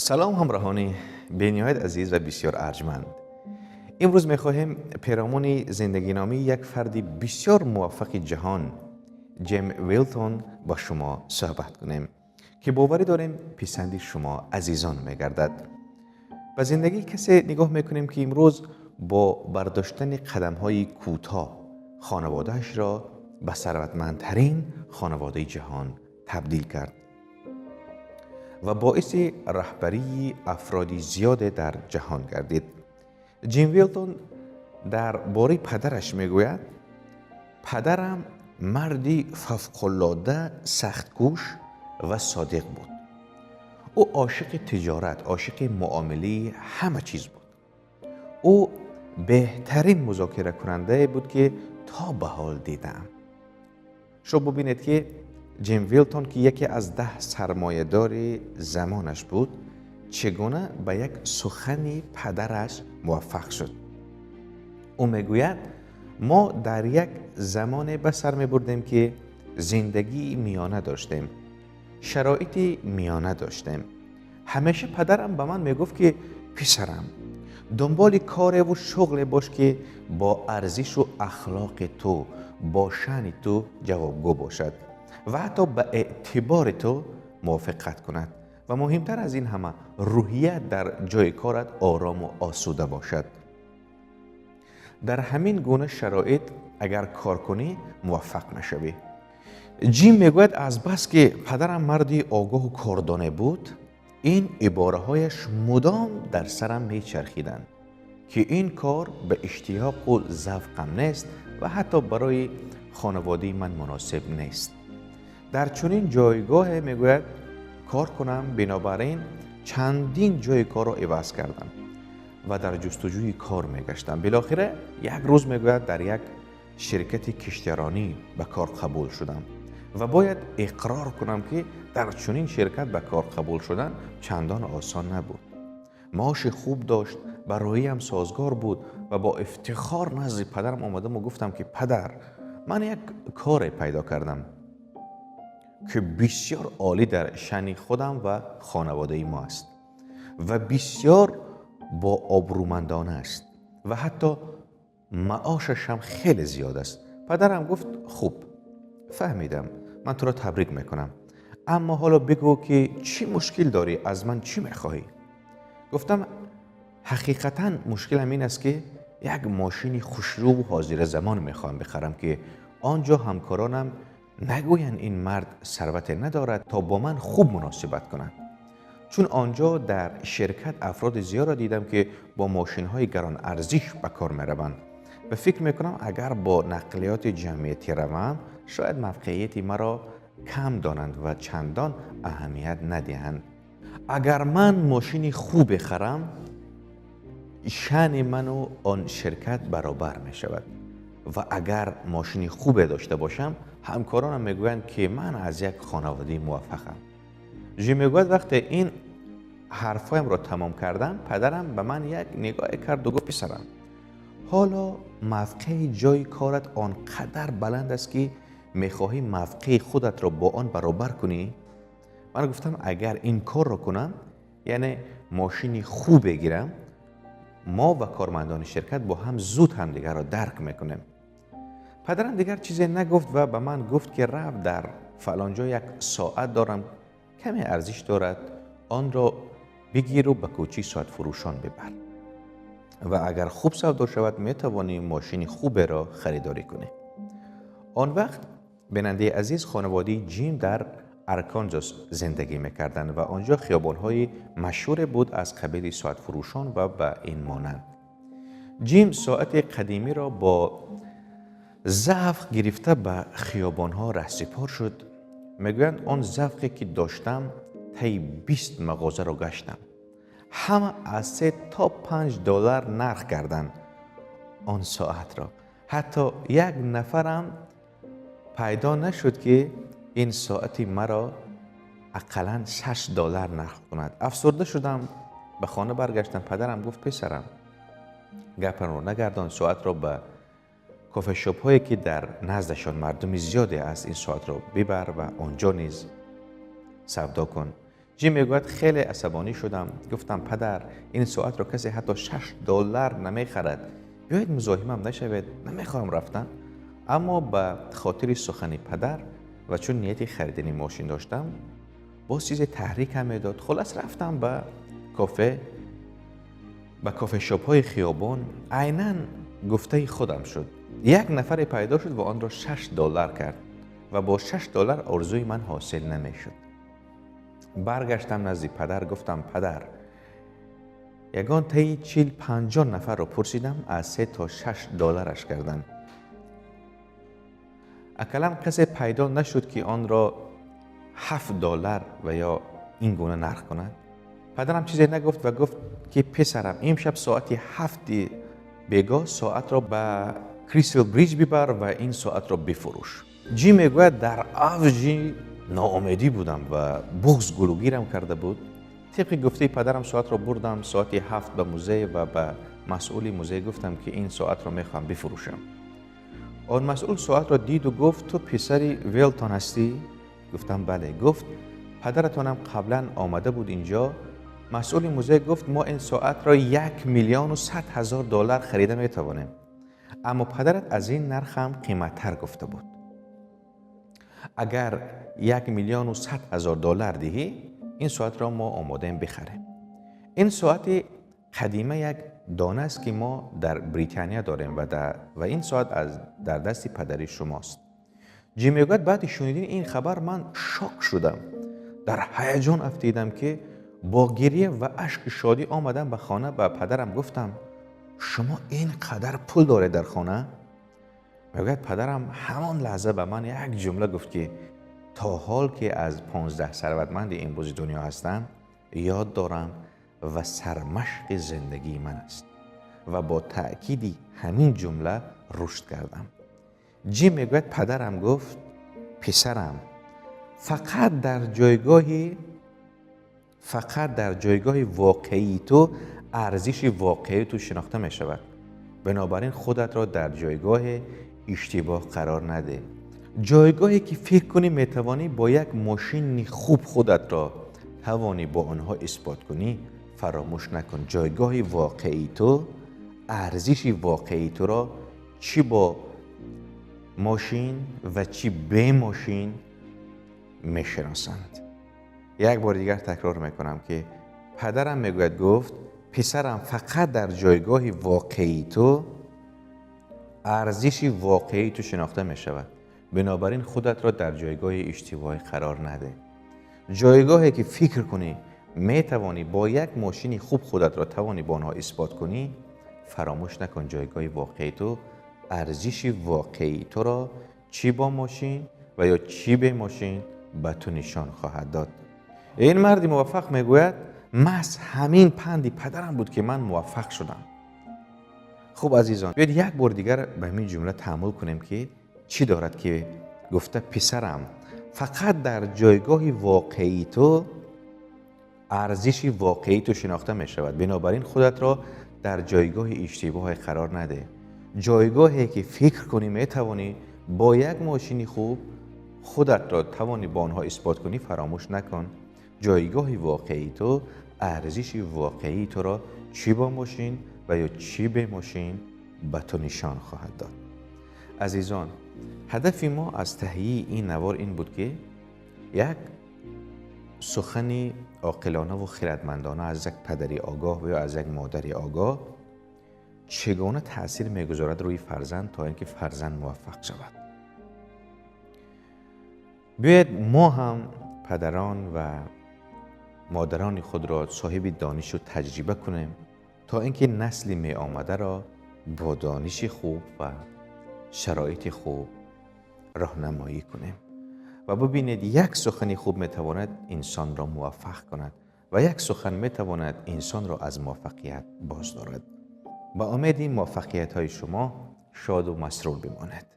Салом, ҳамроҳони бениҳоят азиз ва бисёр арҷманд. Имрӯз мехоҳем перомони зиндагиномаи як фарди бисёр муваффақи ҷаҳон, Ҷим Вилтон, ба шумо суҳбат кунем, ки боварӣ дорем, писанди шумо азизон мегардад. Ба зиндагии касе нигоҳ мекунем, ки имрӯз бо бардоштани қадамҳои кӯтоҳ хонаводаашро ба сарватмандтарин хонаводаи ҷаҳон табдил кард ва боиси раҳбарии афроди зиёде дар ҷаҳон гардид. Ҷим Вилтон дар бораи падараш мегӯяд: «Падарам марди фавқулода сахткӯш ва содиқ буд. Ӯ ошиқи тиҷорат, ошиқи муомилаи ҳама чиз буд. Ӯ беҳтарин музокиракунандае буд, ки то ба ҳол дидаам». Шумо бубинед, ки Ҷим Вилтон, ки яке аз 10 сармоядори замонаш буд, чӣ гуна ба як сухани падараш муваффақ шуд. Ӯ мегӯяд: «Мо дар як замоне ба сар мебурдем, ки зиндагии миёна доштем, шароити миёна доштем. Ҳамеша падарам ба ман мегуфт, ки писарам, дунболи кореву шуғле бош, ки бо арзишу ахлоқи ту, бо шаъни ту ҷавобгӯ бошад ва ҳатто ба эътибори ту мувофиқат кунад ва муҳимтар аз ин ҳама, рӯҳият дар ҷои корат орому осуда бошад. Дар ҳамин гуна шароит агар кор кунӣ, муваффақ мешавӣ». Ҷим мегӯяд, азбаски падарам марди огоҳу кордоне буд, ин ибораҳояш мудом дар сарам мечархиданд, ки ин кор ба иштиёқу завқам нест ва ҳатто барои хонаводаи ман муносиб нест дар чунин ҷойгоҳе, мегӯяд, кор кунам. Бинобар ин чандин ҷои корро иваз кардам ва дар ҷустуҷӯи кор мегаштам. Билохира як рӯз, мегӯяд, дар як ширкати киштиронӣ ба кор қабул шудам ва бояд иқрор кунам, ки дар чунин ширкат ба кор қабул шудан чандон осон набуд. Маоши хуб дошт, ба рӯҳиям созгор буд ва бо ифтихор назди падарам омадаму гуфтам, ки падар, ман як коре пайдо кардам, ки бисёр олӣ дар шаъни худам ва хонаводаи мо аст ва бисёр бо обрӯмандона аст ва ҳатто маошаш ҳам хеле зиёд аст. Падарам гуфт: «Хуб, фаҳмидам, ман туро табрик мекунам, аммо ҳоло бигӯ, ки чӣ мушкил дорӣ, аз ман чӣ мехоҳӣ?» Гуфтам: «Ҳақиқатан мушкилам ин аст, ки як мошини хушрӯву ҳозиразамон мехоҳам бихарам, ки он ҷо ҳамкоронам нагӯянд, ин мард сарвате надорад, то бо ман хуб муносибат кунанд, чун он ҷо дар ширкат афроди зиёдро дидам, ки бо мошинҳои гаронарзиш ба кор мераванд ва фикр мекунам, агар бо нақлиёти ҷамъиятӣ равам, шояд мавқеияти маро кам донанд ва чандон аҳамият надиҳанд. Агар ман мошини хубе харам, шаъни ману он ширкат баробар мешавад ва агар мошини хубе дошта бошам, ҳамкоронам мегӯянд, ки ман аз як хонаводаи муваффақам». Ҷим мегӯяд, вақте ин ҳарфҳоямро тамом кардам, падарам ба ман як нигоҳе карду гуфт: «Писарам, ҳоло мавқеи ҷои корат он қадар баланд аст, ки мехоҳӣ мавқеи худатро бо он баробар кунӣ?» Ман гуфтам, агар ин корро кунам, яъне мошини хубе гирам, мо ва кормандони ширкат бо ҳам зуд ҳамдигарро дарк мекунем. Падарам дигар чизе нагуфт ва ба ман гуфт, ки рав, дар фалон ҷо як соат дорам, каме арзиш дорад, онро бигиру ба кӯчаи соатфурӯшон бибар ва агар хуб савдо шавад, метавонӣ мошини хуберо харидорӣ кунӣ. Он вақт, бинандаи азиз, хонаводаи Ҷим дар Арканзас зиндагӣ мекарданд ва он ҷо хиёбонҳои машҳуре буд аз қабили соатфурӯшон ва ба ин монанд. Ҷим соати қадимиро бо завқ гирифта ба хиёбонҳо раҳсипор шуд. Мегӯянд, он завқе ки доштам, таи 20 мағозаро гаштам, ҳама аз 3 то 5 доллар нарх карданд он соатро. Ҳатто як нафарам пайдо нашуд, ки ин соати маро ақаллан 6 доллар нарх кунад. Афсурда шудам, ба хона баргаштам. Падарам гуфт: «Писарам, гапамро нагардон, соатро ба кофешопҳое, ки дар наздашон мардуми зиёде аст, ин соатро бибар ва он ҷо низ савдо кун». Ҷим мегӯяд, хеле асабонӣ шудам. Гуфтам, падар, ин соатро касе ҳатто $6 намехарад. Биёед музоҳимам нашавед, намехоҳам рафтан. Аммо ба хотири сухани падар ва чун нияти харидани мошин доштам, боз чизе таҳрикам медод. Хулас рафтам ба кофе, ба кофешопҳои хиёбон. Айнан гуфтаи худам шуд. Як нафаре пайдо шуд ва онро $6 кард ва бо $6 орзуи ман ҳосил намешуд. Баргаштам назди падар, гуфтам, падар, ягон таи 40-50 нафарро пурсидам, аз 3 то $6 кардам. Ақаллан касе пайдо нашуд, ки онро $7 ва ё ин гуна нарх кунад. Падарам чизе нагуфт ва гуфт, ки писарам, имшаб соати 7 бегоҳ соатро ба Кристал Бриҷ бибар ва ин соатро бифурӯш. Ҷим мегӯяд, дар авҷи ноумедӣ будам ва буғз гулугирам карда буд. Тибқи гуфтаи падарам соатро бурдам соати 7 ба музей ва ба масъули музей гуфтам, ки ин соатро мехоҳам бифурӯшам. Он масъул соатро диду гуфт, ту писари Велтон ҳастӣ? Гуфтам, бале. Гуфт, падаратонам қаблан омада буд инҷо. Масъули музей гуфт, мо ин соатро $1,100,000 харида метавонем, аммо падарат аз ин нарх ҳам қиматтар гуфта буд. Агар $1,100,000 диҳӣ, ин соатро мо омодаем бихарем. Ин соати қадима як дона аст, ки мо дар Британия дорем ва ин соат дар дасти падари шумост. Ҷим мегӯяд, баъди шунидани ин хабар ман шок шудам. Дар ҳаяҷон афтидам, ки бо гирия ва ашки шодӣ омадам ба хона, ба падарам гуфтам, шумо ин қадар пул доред дар хона? Мегӯяд, падарам ҳамон лаҳза ба ман як ҷумла гуфт, ки то ҳол ки аз 15 сарватманди имрӯзи дунё ҳастам, ёд дорам ва сармашқи зиндагии ман аст. Ва бо таъкиди ҳамин ҷумла рушд кардам. Ҷим мегӯяд, падарам гуфт, писарам, фақат дар ҷойгоҳи воқеии ту арзиши воқеии ту шинохта мешавад. Бинобар ин худатро дар ҷойгоҳи иштибоҳ қарор наде. Ҷойгоҳе ки фикр кунӣ метавонӣ бо як мошини хуб худатро тавонӣ бо онҳо исбот кунӣ, фаромӯш накун. Ҷойгоҳи воқеии ту, арзиши воқеии туро чӣ бо мошин ва чӣ бе мошин мешиносанд. Як бор дигар такрор мекунам, ки падарам мегӯяд, гуфт, писарам, фақат дар ҷойгоҳи воқеии ту арзиши воқеии ту шинохта мешавад. Бинобар ин худатро дар ҷойгоҳи иштибоҳӣ қарор наде. Ҷойгоҳе ки фикр кунӣ метавонӣ бо як мошини хуб худатро тавонӣ бо онҳо исбот кунӣ, фаромӯш накун, ҷойгоҳи воқеии ту, арзиши воқеии туро чӣ бо мошин ва ё чӣ бе мошин ба ту нишон хоҳад дод. Ин марди муваффақ мегӯяд, маҳз ҳамин панди падарам буд, ки ман муваффақ шудам. Хуб, азизон, биёед як бор дигар ба ҳамин ҷумла таъаммул кунем, ки чӣ дорад ки гуфта, писарам, фақат дар ҷойгоҳи воқеии ту арзиши воқеии ту шинохта мешавад. Бинобар ин худатро дар ҷойгоҳи иштибоҳе қарор наде. Ҷойгоҳе ки фикр кунӣ метавонӣ бо як мошини хуб худатро тавонӣ бо онҳо исбот кунӣ, фаромӯш накун. Ҷойгоҳи воқеии ту, арзиши воқеии туро чӣ бо мошин ва ё чӣ бе мошин ба ту нишон хоҳад дод. Азизон, ҳадафи мо аз таҳияи ин навор ин буд, ки як сухани оқилона ва хирадмандона аз як падари огоҳ ва ё аз як модари огоҳ чӣ гуна таъсир мегузорад рӯи фарзанд, то ин ки фарзанд муваффақ шавад. Биёед мо ҳам падарон ва модарони худро соҳиби донишу таҷриба кунем, то ин ки насли меомадаро бо дониши хуб ва шароити хуб роҳнамоӣ кунем. Ва бибинед, як сухани хуб метавонад инсонро муваффақ кунад ва як сухан метавонад инсонро аз муваффақият боздорад. Ба умеди муваффақиятҳои шумо шоду масрур бимонед.